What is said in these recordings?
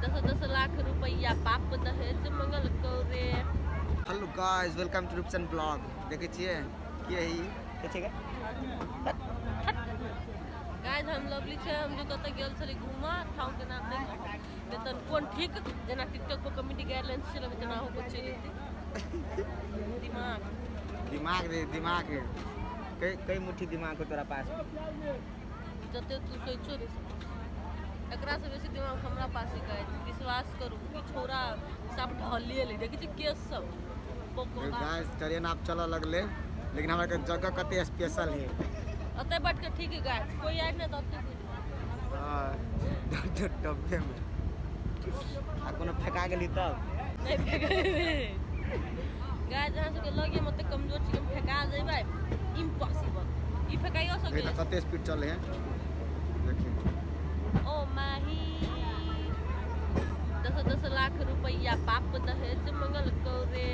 10-10 लाख रुपैआ बाप दहेज मंगलकौ रे। Hello guys, welcome to Rupchan blog. देखै छियै के है ई? के छै गे? गाइस, हम लवली छै। हम जे कतऽ गेल छली घूमऽ, ठाउँ के नाम नहि कहब, नहि तऽ कोन ठीक, जेना टिकटॉक पर कम्युनिटी गाइडलाइंस चलेबै तेना हो चलि एतै दिमाग। दिमाग रे, दिमाग रे, कई कई मुट्ठी दिमाग हो तोरा पास? जते तू सोचो नहि सकै छी, एकरा से बेसी दिमाग हमरा पास है। गाइस, विश्वास करू, ई छौड़ा सब ढलिए ले, देखै छी केस सब बकोला। गाइस, ट्रेन आब चलऽ लगले, लेकिन हमरा के जगह कते स्पेशल है। ओतै बैठ के ठीक है। गाइस, कोई आइ नहि तऽ ओतै बैठ। हाँ, डब्बे में आ कोनो फेका गेली तब? नहि फेकेबै। गाइस, अहाँ सबके लगे मे ओते कमजोर छी कि हम फेका जेबै? इम्पॉसिबल, ई फेकाइयो देख सकै। तऽ कते स्पीड चले है, देखिए। ओ माही, 10-10 लाख रुपैआ बाप दहेज मंगलकौ रे।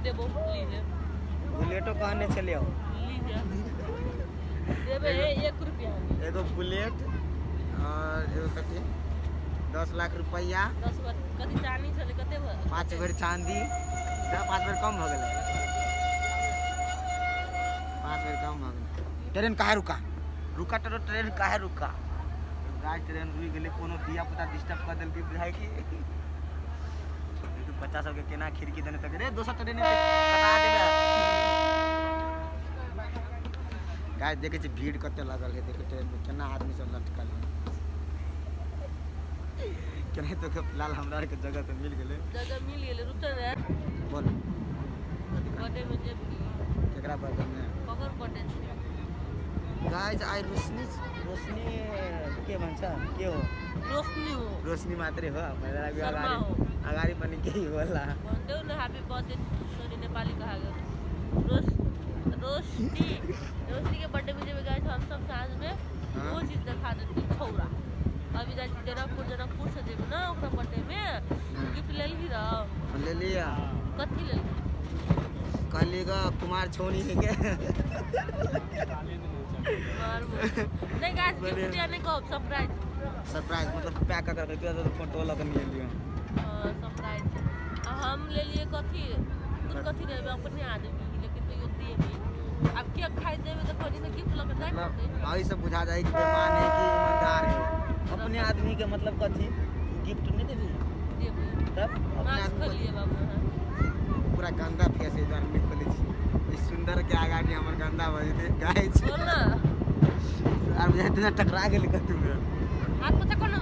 देबो, लीजे। बुलेटो कहने छलियै। लीजे, देबै, 1 रुपया। एगो बुलेट और एगो कथी, 10 लाख रुपैआ। 10 भर कथी चानी छलै, कते भर? 5 भरि चाँदी। जा, 5 भरि कम भऽ गेलै, 5 भरि कम भऽ गेलै। ट्रेन काहे रुका? रुका तो ट्रेन काहे रुका? गाइस, ट्रेन रुकि गेलै। कोनो धिया पुता डिस्टर्ब कऽ देलकै बुझाइ की। देखियौ बच्चा सबके केना खिड़की देने तक रे। दोसर ट्रेन एतै, कटा देबै। गाइस, देखै छी भीड़ कते लागल है। देखियौ ट्रेन में केना आदमी सब लटकल है। केनाहितो के फिलहाल हमरा आरके जगह तऽ मिल गेलै। जगह मिल गेलै, रुकल रे। बोल, कथी कहै? बर्थडे में जेबही? केकरा बर्थडे में? ककर बर्थडे छै? गाइस, आइ रोशनी, रोशनी के भन्छ, के हो? रोशनी हो। रोशनी मात्रै हो मलाई लाग्यो। शर्मा अगाडि हो। अगाडि पनि केही होला। भनिदेऊ न, ह्याप्पी बर्थडे सोनी नेपाली कहा गेल। रोशनी, रोशनी के बर्थडे में जेबै गाइस हम सब साँझ में। वो चीज देखा देती छौरा। अभी जाइ छी जनकपुर, जनकपुर से जेबै ना ओकरा बर्थडे में। गिफ्ट लेलही रह? ले लिया। कथी लेलही? कहली ग कुमार छौनी है के। नहीं गाइस, गिफ्ट दिया नहीं कहब, सरप्राइज। सरप्राइज मतलब पैक कर के तो फोटो लग नहीं लियो। सरप्राइज। आ हम लेलिए कथी, कुन कथी रहबे अपने आदमी, लेकिन तैयो देबै। आब केक खाइ देबै तऽ कनी तऽ गिफ्ट लऽ के जाय मतलब पड़तै। अभी सब बुझा जाए कि बेईमान है कि ईमानदार है। अपने आदमी के मतलब कथी, गिफ्ट नहीं देबी? देबै। तब अपने मास्क आदमी खोलिए बाबू अहाँ। पूरा गंदा फेस है, दुआरे नहीं खोले छी। ई सुंदर के आगाड़ी हमर गंदा भऽ जेतै गाइस। बोल ना। आर बुझाइ तेना टकरा गेलै कतू में। हाथ पोछा कोनो।